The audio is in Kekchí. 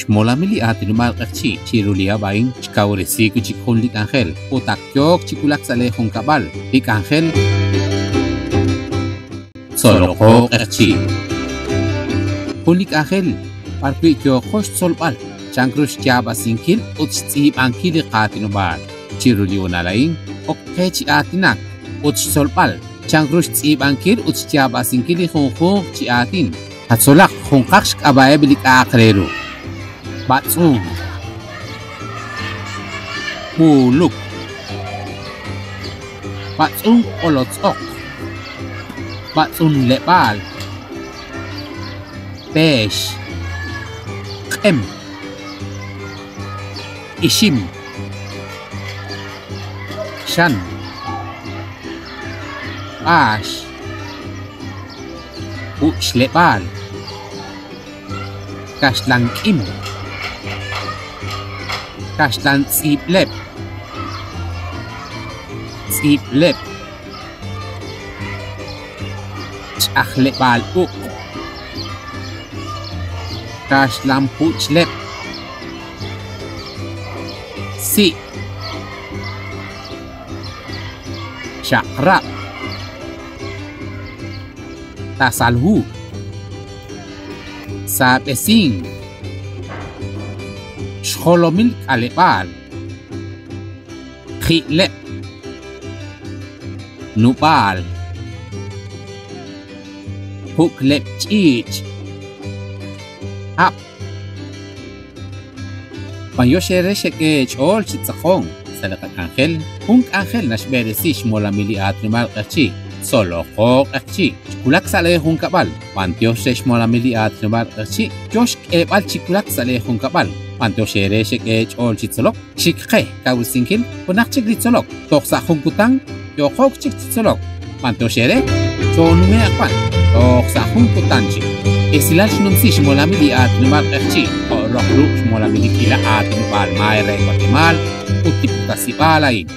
Xmolamil li aatinob'aal q'eqchi' chi ru li hab' a'in xkawresi wi' chik jun li k'anjel ut ak yook chi wulak sa' leejunkab'al li k'anjel Tzoloqo Q'eqchi'. Jun li k'anjel b'arwi' yooqo xtzolb'al chank ru xyaab'asinkil ut xtz'iib'ankil li qaatinob'aal. Chiru li hoonal a'in ok qe chi aatinak ut xtzolb'al chank ru xtz'iib'ankil ut xyaab'asinkil li junjunq chi aatin. Qatzolaq junqaq xk'ab'a'eb' li k'a'aq re ru. B'atz'unk. B'uuluk. B'atz'unk q'olotz'oq. B'atz'unleb'aal. Peex. Q'em. Ixim. Xan. B'aax. Uxleb'aal. Kaxlan k'im. Kaxlan tz'iib'leb'. Tz'iib'leb'. Ch'ajleb'aal uq'. Kaxlan puchleb'. Si'. Chaq'rab'. Tasal hu. Saab'esink. Xjolomil k'aleb'aal. Ji'leb'. Nub'aal. Juk'leb' ch'iich'. Hab'. B'anyox eere xek'e eech'ool chi tz'aqonk sa' li qak'anjel, jun k'anjel naxb'eresi xmolamil li aatinob'aal q'eqchi', Tzoloqo Q'eqchi', xwulak sa' leejunkab'al. B'anyox re xmolamil li aatinob'aal q'eqchi' yo xk'eeb'al chi wulak sa' leejunkab'al. B'anyox eere xek'e eech'ool chi tzolok, xik qe kawresinkil junaq chik li tzolok, toj sa' jun kutan yooqo chik chi tzolok. B'anyox eere, choonume'q b'an, toj sa' jun kutan chik. Esilal xnumsi xmolamil li aatinob'aal q'eqchi' jo' roq ruq' xmolamil li k'iila aatinob'aal maay re Watemaal ut li putasib'aal a'in.